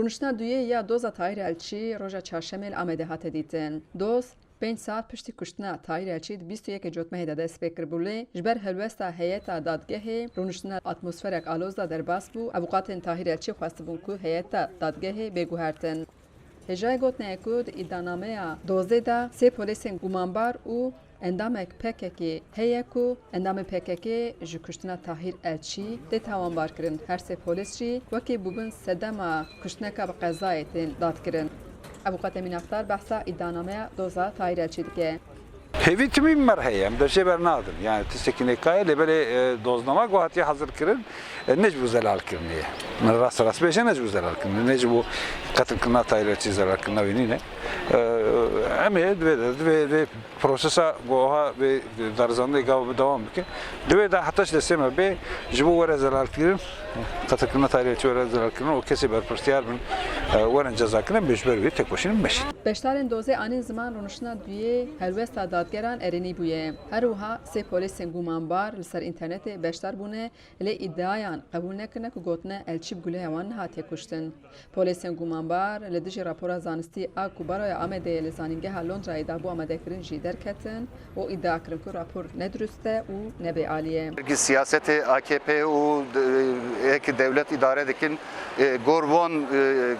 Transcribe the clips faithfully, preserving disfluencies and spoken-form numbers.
Rûniştina duyê ya doza Tahîr Elçî roja çarşemê li Amedê hate dîtin. Doz pênc saet piştî kuştina Tahîr Elçî di bîst û yekê Cotmehê de dest pê kiribû, lê ji ber helwesta heyeta dadgehê rûniştina atmosferek aloz de derbas bû. Avûkatên Tahîr Elçî xwestibûn ku heyeta dadgehê bê guhertin. Hêjayê gotinê ye ku di îdanameya dozê de sê polêsên gumanbar û endamek P K K heye ku endamê P K K ji kuştina Tahîr Elçî tê tawanbar kirin. Her sê polês jî wekî bûbin sedema kuştineka bi qezayê tên dadkirin. Avûkatê Mînakdar behsa îdanameya doza Tahîr Elçî dike. Hêvî timî me re heye, em de jê bernadin. Yani tiştekî nêka ye, lê belê, e, doznama ku hatiye hazirkirin, e, ne ji bo zelalkirinê ye. Min rast rast bêje, ne ji bo zelalkirinê, ne ji bo qetilkirina Tahîr Elçî zelalkirina wî nîne. E, em ê divê de, divê vê prosesa ku ha vê darizandinê gava bidewam bike. Divê de heta ji destê me bê, ji bo were zelalkirin, qetilkirina Tahîr Elçî were zelalkirin û kesê berpirsiyar bin, e, werin cezakirin, bê ji ber wê têkoşîn meşîn. Beşdarên dozê anîn ziman rûniştina duyê helwesta dadgeran erênî bûye. Her wiha sê polêsên gumanbar li ser înternetê beşdar bûne, lê îdiayan qebûl nekirine ku gotine Elçî bi guleya wan nehatiye kuştin. Polêsên gumanbar li dijî rapora zanistî a ku Baroya Amedê li Zanîngeha Londrayê dabû amadekirin jî derketin û îdia kirin ku rapor nedurust e û nebêalî ye. Siyasetê A K P û de-, yek dewlet îdare dikin, e, gor wan, e,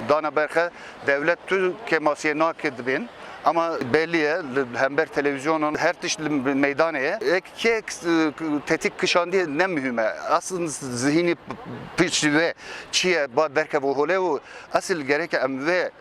dana berxe dewlet tu kêmasiyê nake dibên. Ama belî ye, li hember televîzyonan her tişt li meydanê ye. Ek kek, e, tetik kişandî ne muhîm e. Aslında zihînî piç ve çi ye, ba derkeve holê û esil gerek em vê, e,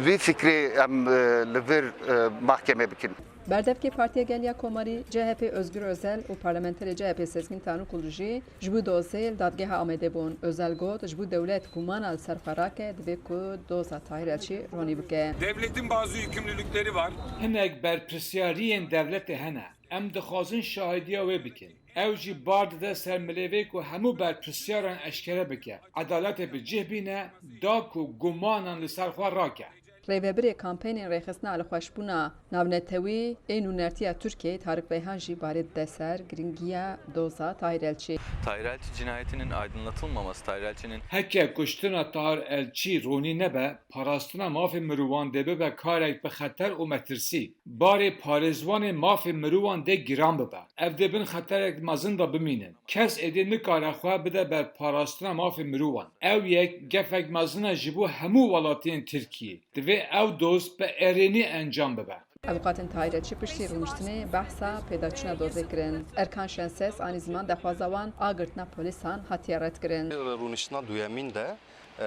vî fikrê em, e, li vir, e, mahkeme bikin. Berdevkê Partiya Gel ya Komarî, C H P, Özgür Özel û parlamenterê C H P Sezgin Tanrıkulu jî ji bo dozê li Dadgeha Amedê bûn. Özel got, ji bo dewlet gumana li ser xwe rake, divê ku doza Tahir Elçî ronî bike. Devletin bazı yükümlülükleri var. Hinek berpirsiyariyên devletê hene. Em dixwazin şahidiya wê bikin. Ew jî bar dide ser milê vê ku hemû berpirsiyaran eşkere bike, edaletê bi cih bîne, da ku gumanan li ser xwe rake. Rêvebirê kampeynên rêxistina lixweşbûna navnetewî ê nûnertiya Tirkiyeyê Tarık Beyhan jî barê dide ser giringiya doza Tahir Elçî. Tahir Elçi cinayetinin aydınlatılmaması, Tahir Elçi'nin Heke kuştina Tahir Elçî ronî nebe, parastina mafê mirovan dê bibe karek bi xeter û metirsî. Barê parêzvanê mafê mirovan dê giran bibe. Ev dê bin xeterek mezin de bimînin. Kes êdî nikare xwe bide ber parastina mafê mirovan. Ew yek gefek mezin e ji bo hemû welatiyên Tirkiyê. Divê ew doz bi erênî encam bibe. Avukatên Tahir Elçî piştî rûniştinê behsa pêdaçûna dozê kirin. Erkan Şenses anî ziman daxwaza wan a girtina polîsan hatiye redkirin. Rûniştina duyemîn de, e,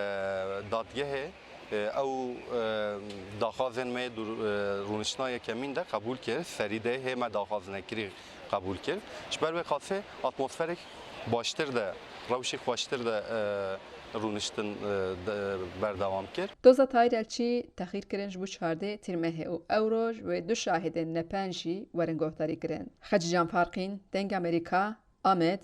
dadgehê, e, ew, e, daxwazên me dur-, e, rûniştina yekemîn de qebûl kir. Serî de hê me daxwaz nekirî qebûl kir. Ji ber wê qasê atmosferek baştir de, rewşî xweştir de, e, rûniştin, e, de, berdewam kir. Doza Tahir Elçî texîr kirin ji bo çardeh Tîrmehê û ew roj wê du şahidên nepen jî werin guhdarî kirin. Xecîcan Farqîn, Deng Amerîka, Amed,